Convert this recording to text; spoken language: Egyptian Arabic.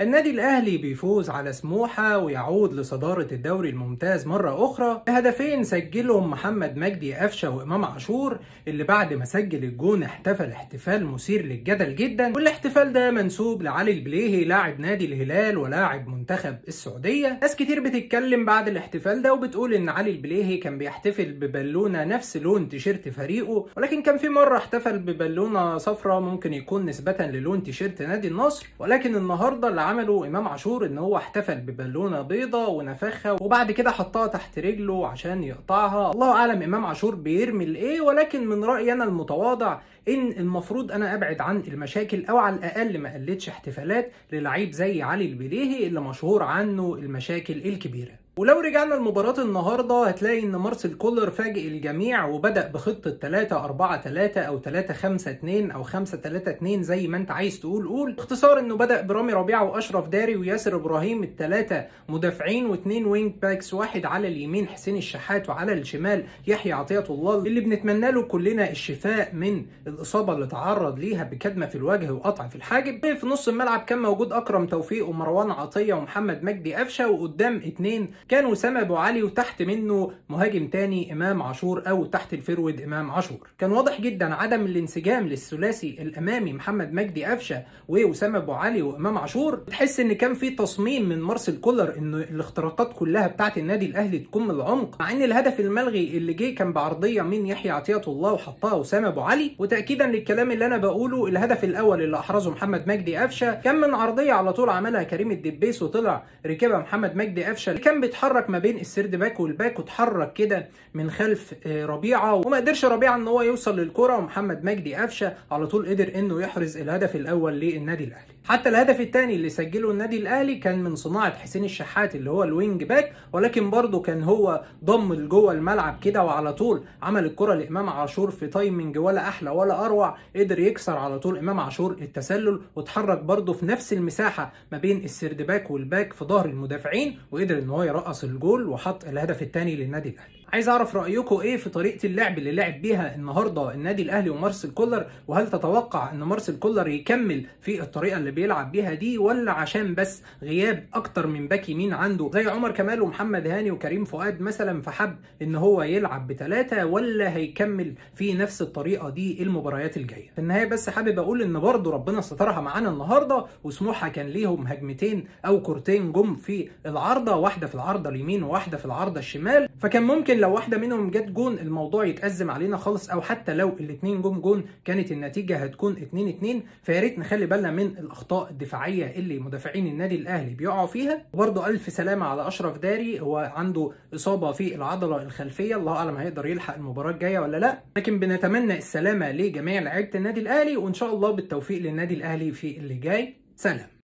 النادي الأهلي بيفوز على سموحة ويعود لصدارة الدوري الممتاز مرة أخرى بهدفين سجلهم محمد مجدي قفشة وإمام عاشور، اللي بعد ما سجل الجون احتفل احتفال مثير للجدل جدا، والاحتفال ده منسوب لعلي البليهي لاعب نادي الهلال ولاعب منتخب السعودية. ناس كتير بتتكلم بعد الاحتفال ده وبتقول إن علي البليهي كان بيحتفل ببالونة نفس لون تيشيرت فريقه، ولكن كان في مرة احتفل ببالونة صفراء ممكن يكون نسبة للون تيشيرت نادي النصر، ولكن النهارده اللي عمله امام عاشور ان هو احتفل ببالونه بيضة ونفخها وبعد كده حطها تحت رجله عشان يقطعها. الله اعلم امام عاشور بيرمي لايه، ولكن من رايي انا المتواضع ان المفروض انا ابعد عن المشاكل، او على الاقل ما قلتش احتفالات للعيب زي علي البليهي اللي مشهور عنه المشاكل الكبيرة. ولو رجعنا لمباراة النهارده هتلاقي ان مارسيل كولر فاجئ الجميع وبدأ بخطة 3-4-3 او 3-5-2 او 5-3-2 زي ما انت عايز تقول قول. باختصار انه بدأ برامي ربيعة واشرف داري وياسر ابراهيم، الثلاثة مدافعين واثنين wing backs، واحد على اليمين حسين الشحات وعلى الشمال يحيى عطية الله اللي بنتمنى له كلنا الشفاء من الاصابة اللي تعرض ليها بكدمة في الوجه وقطع في الحاجب. في نص الملعب كان موجود اكرم توفيق ومروان عطية ومحمد مجدي قفشة، وقدام اثنين كان وسام ابو علي وتحت منه مهاجم تاني امام عاشور او تحت ال forward امام عاشور. كان واضح جدا عدم الانسجام للثلاثي الامامي محمد مجدي قفشه ووسام ابو علي وامام عاشور. تحس ان كان في تصميم من مارسيل كولر ان الاختراقات كلها بتاعت النادي الاهلي تكون من العمق، مع ان الهدف الملغي اللي جه كان بعرضيه من يحيى عطية الله وحطها وسام ابو علي. وتاكيدا للكلام اللي انا بقوله، الهدف الاول اللي احرزه محمد مجدي قفشه كان من عرضية على طول عملها كريم الدبيس وطلع ركبها محمد مجدي قفشه، كان بيتحرك ما بين ال third back وال back وتحرك كده من خلف ربيعة وما قدرش ربيعة ان هو يوصل للكرة، ومحمد مجدي قفشه على طول قدر انه يحرز الهدف الاول للنادي الاهلي. حتى الهدف الثاني اللي سجله النادي الاهلي كان من صناعة حسين الشحات اللي هو ال wing back، ولكن برضه كان هو ضم لجوه الملعب كده وعلى طول عمل الكره لامام عاشور في timing ولا احلى ولا اروع، قدر يكسر على طول امام عاشور التسلل وتحرك برضه في نفس المساحة ما بين ال third back وال back في ظهر المدافعين، وقدر ان هو يرقص الجول وحط الهدف الثاني للنادي الاهلي. عايز اعرف رايكم ايه في طريقه اللعب اللي لعب بيها النهارده النادي الاهلي ومارسيل كولر، وهل تتوقع ان مارسيل كولر يكمل في الطريقة اللي بيلعب بيها دي، ولا عشان بس غياب اكتر من باك يمين عنده زي عمر كمال ومحمد هاني وكريم فؤاد مثلا فحب ان هو يلعب بثلاثة، ولا هيكمل في نفس الطريقة دي المباريات الجاية؟ في النهاية بس حابب اقول ان برضه ربنا سترها معانا النهارده، وسموحه كان ليهم هجمتين او كورتين جم في العارضة، واحدة في العارضة اليمين وواحدة في العارضة الشمال، فكان ممكن لو واحدة منهم جت جون الموضوع يتأزم علينا خالص، او حتى لو الاثنين جم جون كانت النتيجة هتكون 2-2. فيا ريت نخلي بالنا من الاخطاء الدفاعية اللي مدافعين النادي الاهلي بيقعوا فيها. وبرده الف سلامه على اشرف داري، هو عنده اصابه في العضلة الخلفية، الله اعلم هيقدر يلحق المباراة الجاية ولا لا، لكن بنتمنى السلامة لجميع لعيبة النادي الاهلي، وان شاء الله بالتوفيق للنادي الاهلي في اللي جاي. سلام.